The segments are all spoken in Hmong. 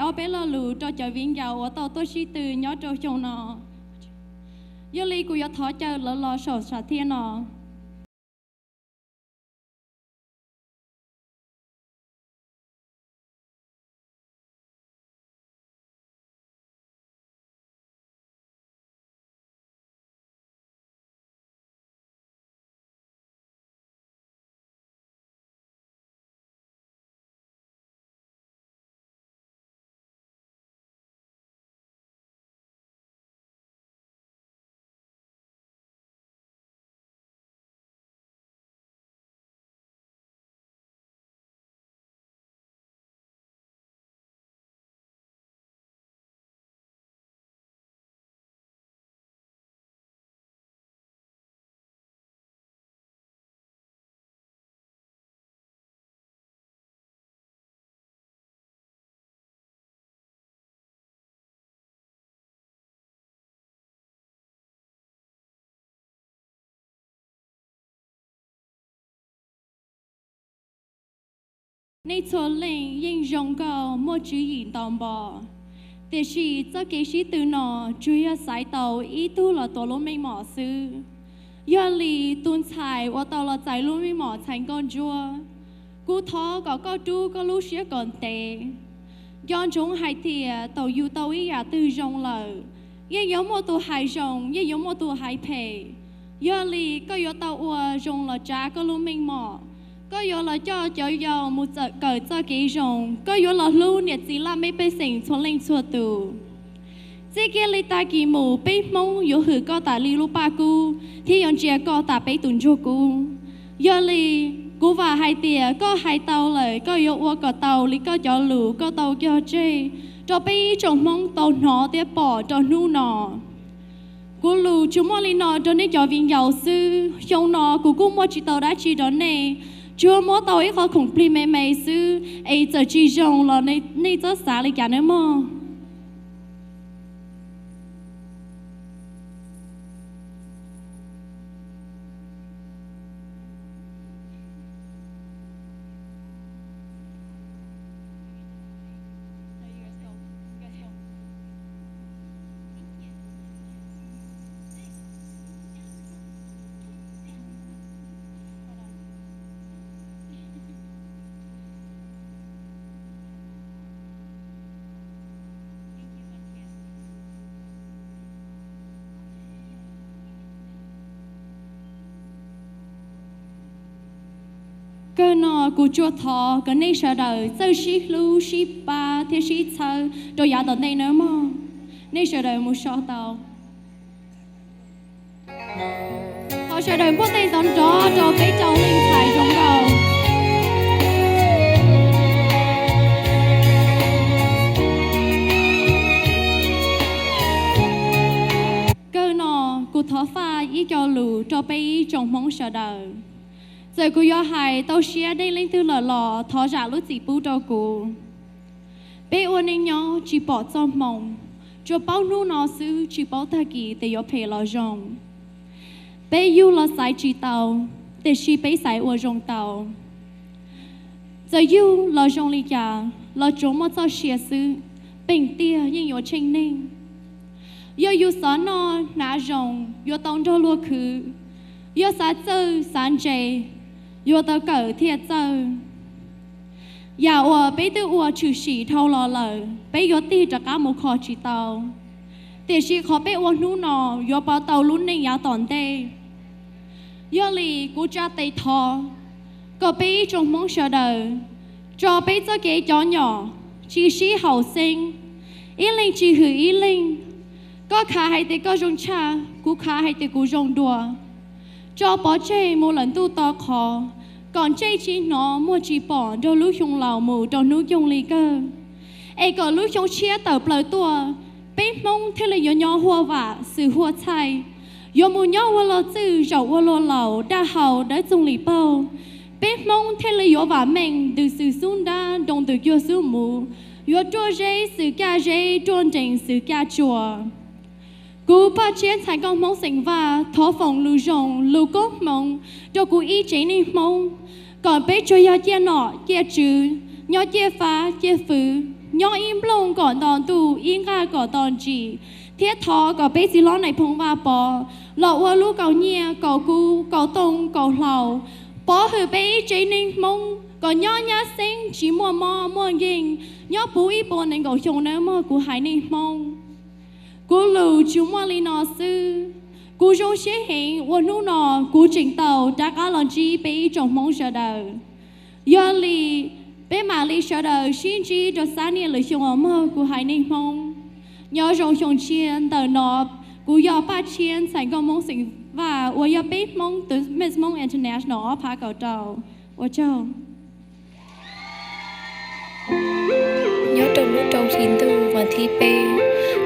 ob peb lo lus rau cov viv ncaus uas tau tuaj sib tw nyob rau xyoo no. Yog li kuv yuav thov caw lawv los saum sam thiaj no. Nej txhua leej yeej zoo nkauj muaj tswv yim ntau npo, tiam sis txoj kev sib tw no tsuas yog xaiv tau ib tug los tuav lub meej mom xwb. Yog li tus ntxhais uas tau los txais lub meej mom txhais nkauj ntsuab, kuv thov kom koj rub koj lub siab kom ntev. Nco ntsoov hais tias thaum yus tau ib yam twg zoo lawm, yeej yuav muaj tus hais zoo, yeej yuav muaj tus hais phem. Yog li koj yuav tau ua zoo los tsav koj lub meej mom, koj yuav los coj cov yau mus kawm txoj kev zoo, koj yuav los hlub niam txiv laj mej pej xeem txhua leej txhua tus. Txij kiag li tag kis mus peb Hmoob yuav hwm koj tas li lub paj kub thiab yuav ntsia koj tas peb tus ntsuag kub. Yog li kuv vam hais tias koj hais tau lawm koj yuav ua kom tau li koj cov lus koj tau cog tseg rau peb ib tsoom Hmoob tau hnov thiab pom rau hnub no. Kuv lus tsuas muaj li no rau nej cov viv ncaus xwb. Xyoo no kuv kuj muaj tsis tau dab tsi rau nej, tsuas muab tau ib qho khoom plig me me xwb, es txawm tsis zoo los nej txhob xav li cas nawb mog. Kawg no kuv tsuas thov kom nej sawv daws txawj sib hlub sib pab thiab sib txhawb rau yav tom ntej nawb mog. Nej sawv daws mus so tau. Thov sawv daws npuaj tej ntov nrov rau peb rau leej ntxhais zoo nkauj. Kawg no kuv thov faj ib co lus rau peb ib tsoom Hmoob sawv daws. Txawm kuv yuav hais tau siab deb leej twg lawm los thov zam lub txim pub rau kuv. Peb ua neej nyob tsis pom txoj hmoo, tsuas paub hnub no xwb tsis paub tag kis tias yuav phem los zoo. Peb yug los xaiv tsis tau, tiam sis peb xaiv ua zoo tau. Txawm yug los zoo li cas los tsuas muaj txoj sia xwb, peem tiag yeej yuav tsheej neeg. Yog yus xav noj hnav zoo yuav tau nrog luag khwv, yog xav txawj xav ntse yuav tau kawm thiaj txawj. Yam uas peb twb ua tshwm sim dhau los lawm peb yuav tig rov qab mus kho tsis tau, tiam sis qhov peb ua hnub no yuav pauv tau lub neej yav tom ntej. Yog li kuv tsa tes thov kom peb ib tsoom Hmoob sawv daws tso peb txoj kev cov nyom tsis sib haum xeeb, ib leeg tsis hwm ib leeg. Koj khav hais tias koj zoo tshaj, kuv khav hais tias kuv zoo dua. Tso pov tseg mus lawm ntuj to qhov, kom ntsej tsis hnov muag tsis pom nrog lub xyoo laus mus rau hnub nyoog li kawg, es kom lub xyoo tshiab tawm plaws tuaj, peb Hmoob thiaj li yuav nyob huaj vam xwm huaj txhaij, yuav mus nyob ua luag txwj zaum ua luag laus daj haus dawb txoog li pauj. Peb Hmoob thiaj li yuav vam meej ntws xwm xub nrab nroo ntws cuag xub muv, yuav ruaj zeb xwm kaj zeb ruaj nrees xwm kaj tsua. Kuv Paj Tshiab ntxhais nkauj Hmoob xeem Vaj thov foom lus zoo lus koob hmoov rau kuv ib tsev neeg Hmoob, kom peb tsuas yog ciaj nom ciaj tswv, nyob ciaj fab ciaj fwv, Nyob ib nplooj kom nto ntuj, ib nqaj kom nto ntsis, thiab thov kom peb txiv hlob Nais Phoo Vaj Pov los ua lub kaus nyiaj kaus kub kaus tooj kaus hlau, pov hwm peb ib tsev neeg Hmoob kom nyob nyab xeeb tsis muaj mob muaj nkeeg, nyob puv ib puas nees nkaum xyoo nawb mog kuv haiv neeg Hmoob. Kuv lus tsuas muaj li no xwb. Kuv zoo siab heev uas hnub no kuv tseem tau rov qab los ntsib peb ib tsoom Hmoob sawv daws. Yog li, peb mam li sawv daws sib ntsib rau xab niaj lwm xyoo os mog kuv haiv neeg Hmoob. Nyob zoo xyoo tshiab. Ntawm no kuv yog Paj Tshiab ntxhais nkauj Hmoob xeem Vaj uas yog peb Hmoob tus Miss Hmoob International ob phav kaum rau. Ua tsaug. Nyob rau lub rau hli ntuj vas thib peb,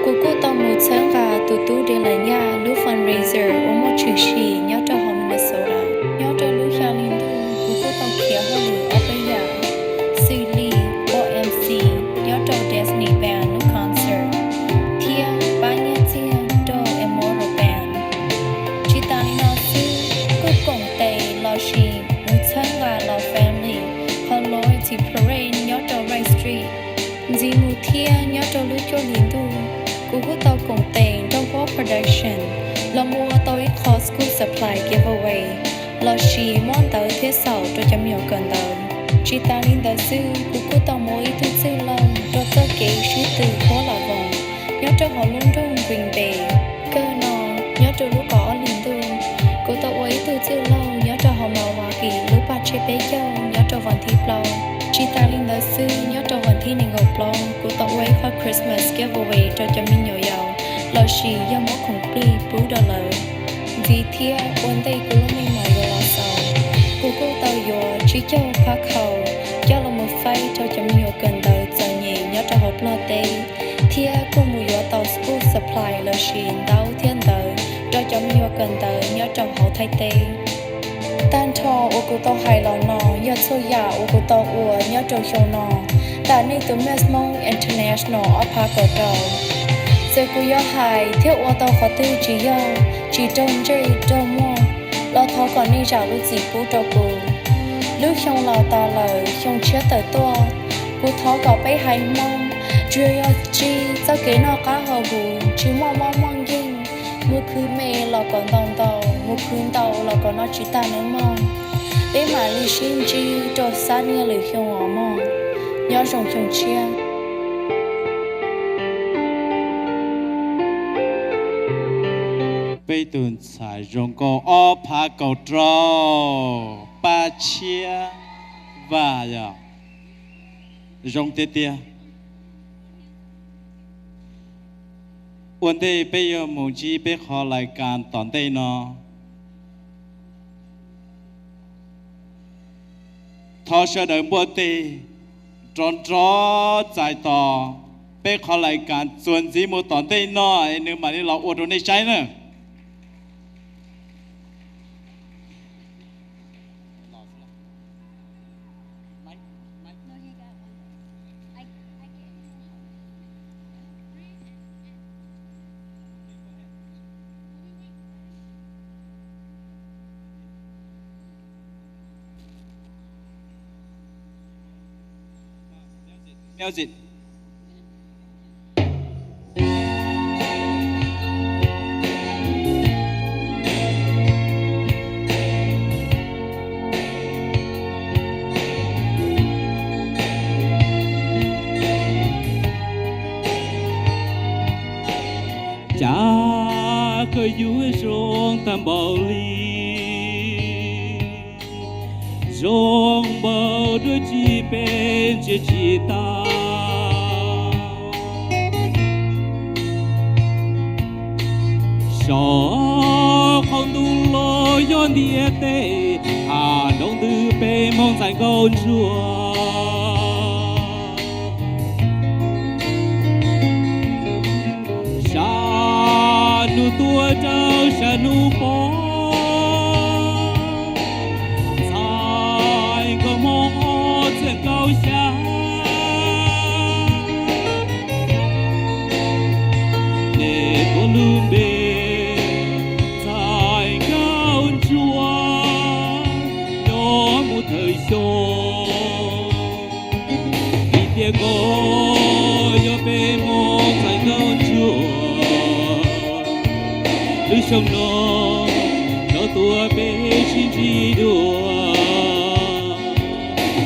kuv kuj tau mus txhawb nqa tus tub Delaia lub fundraiser uas muaj tshwm sim nyob rau hauv Minnesota. Nyob rau lub xya hli ntuj kuv kuj tau khiav hauj lwm ob peb yam, xws li ua MC nyob rau Destiny Band lub concert, thiab pab nyiaj txiag rau Immortal Band. Tsis tas li no xwb, kuj koom tes los sis mus txhawb nqa los family qhov loyalty parade nyob rau Wright Street. Ntxiv mus thiab nyob rau lub cuaj hli ntuj, kuv kuj tau koom tes nrog Huab Production los mus ua tau ib qho school supply giveaway los sis muab ntawv thiab xaum rau cov me nyuam kawm ntawv. Tsis tas li ntawd xwb, kuv kuj tau mus ua ib tug txwj laug rau txoj kev sib tw Huab Lam Voos nyob rau hauv lub nroog Green Bay. Kawg no, nyob rau lub kaum ob hli ntuj, kuv tau ua ib tug txwj laug nyob rau hauv Milwaukee lub Paj Tshiab peb caug nyob rau vas thib plaub. Tsis tas li ntawd xwb, nyob rau vas thib nees nkaum plaub kuv tau ua ib qho Christmas giveaway rau cov me nyuam yaus los sis yog muab khoom plig pub rau lawv. Ntxiv thiab ua ntej kuv lub me nyuam yuav los xaus, kuv kuj tau yuav tsib caug phab khaus coj los mus faib rau cov me nyuam kawm ntawv txom nyem nyob rau hauv Nplog teb, thiab kuj mus yuav tau school supply los sis ntaub thiab ntawv rau cov me nyuam kawm ntawv nyob rau hauv Thaib teb. Tag nrho uas kuv tau hais los no yog txhua yam uas kuv tau ua nyob rau xyoo no ntawm nej tus Miss Hmoob International ob phav kaum rau. Txawm kuv yuav hais thiab ua tau qhov twg tsis yog, tsis raug ntsej raug muag los thov kom nej zam lub txim pub rau kuv. Lub xyoo laus tas lawm xyoo tshiab tawm tuaj, kuv thov kom peb haiv Hmoob tsuas yog ntsib txoj kev noj qab haus huv, tsis muaj mob muaj nkeeg, mus khwv me los kom ntaus ntaus, mus khwv ntaus los kom noj tsis tag nawb mog. Peb mam li sib ntsib rau xab niaj lwm xyoo os mog. Nyob zoo xyoo tshiab. Peb tus ntxhais zoo nkauj ob phav kaum rau, Paj Tshiab Vaj yog zoo tiag tiag. Ua ntej peb yuav mus ntsib peb qhov lais kas tom ntej no, thov sawv daws npuaj teg nrov nrov txais tos peb qhov lais kas txuas ntxiv mus tom ntej no es nws mam li los ua rau nej saib na. Cas koj yuav zoo tag npaum li, zoo npaum dua tsis peb ntsia tsis tau. Saum qaum ntuj los yog ntiaj teb, hav nroog ntws peb Hmoob ntxhais nkauj ntsuag. Sab hnub tuaj rau sab hnub poob, ntxhais nkauj Hmoob ob txhiab kaum xya. Nej tuav lub npe ntxhais nkauj ntsuag, nyob mus thawm xyoo. Xyoo no rov tuaj peb sib ntsib dua,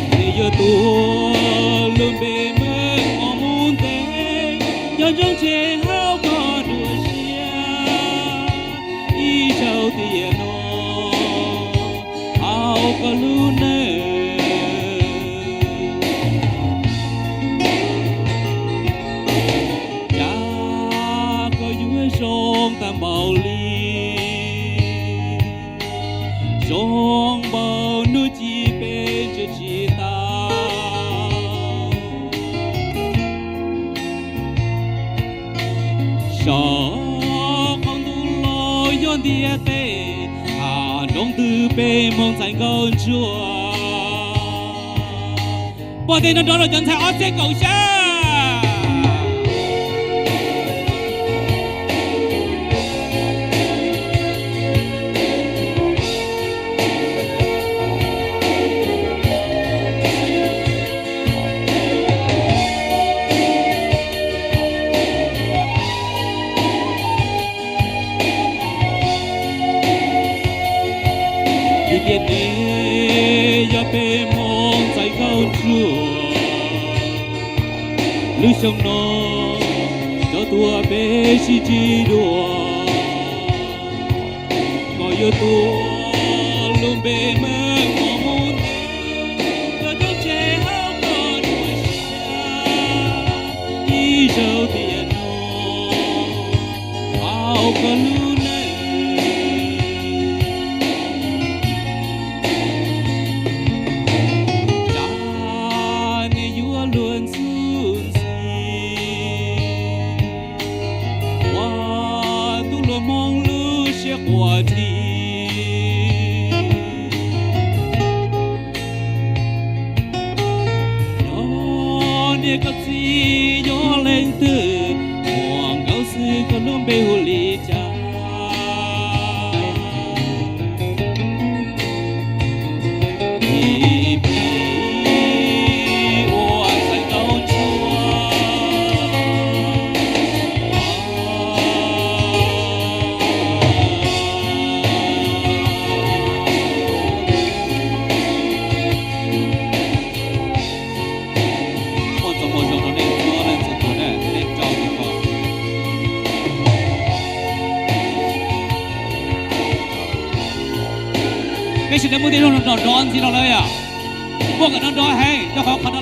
nws yuav tuav lub npe meej mom mus ntev, nco ntsoov tseg hauv koj dua siab ib zaug tiam no hauv koj lub neej. Cas koj yuav zoo tag npaum li, zoo npaum hnub cim peb ntsiav tsis tau. Saum qaum ntuj los yog ntiaj teb, nroo ntws peb hmoov ntxhais nkauj ntsuag. Pog tej no nrov rau cov ntxhais ob txhiab kaum xya. Ntiaj teb yog peb hmoov ntxhais nkauj ntsuag, lub xyoo no rov tuaj peb sib ntsib dua. Koj yuav tuav lub npe meej mom mus ntev, nco ntsoov tseg hauv koj dua siab ib zaug tiam no hauv koj lub neej. Cas nws yuav luag ntxub ntxhi, ua tub luag hmoob lub siab quaj thi. Yog niam koj txiv yog leej twg, muaj nkauj xwb koj lub npe hu li cas? Ib pliag ua ntxhais nkauj ntsuag. Muaj txoj moo zoo rau nej txhua leej txhua tus na, nej tso tus ko. Peb sawv daws muaj tej zog nrov nrov ntxiv los lawm yom? Muaj kom nrov nrov heev, rau qhov qhov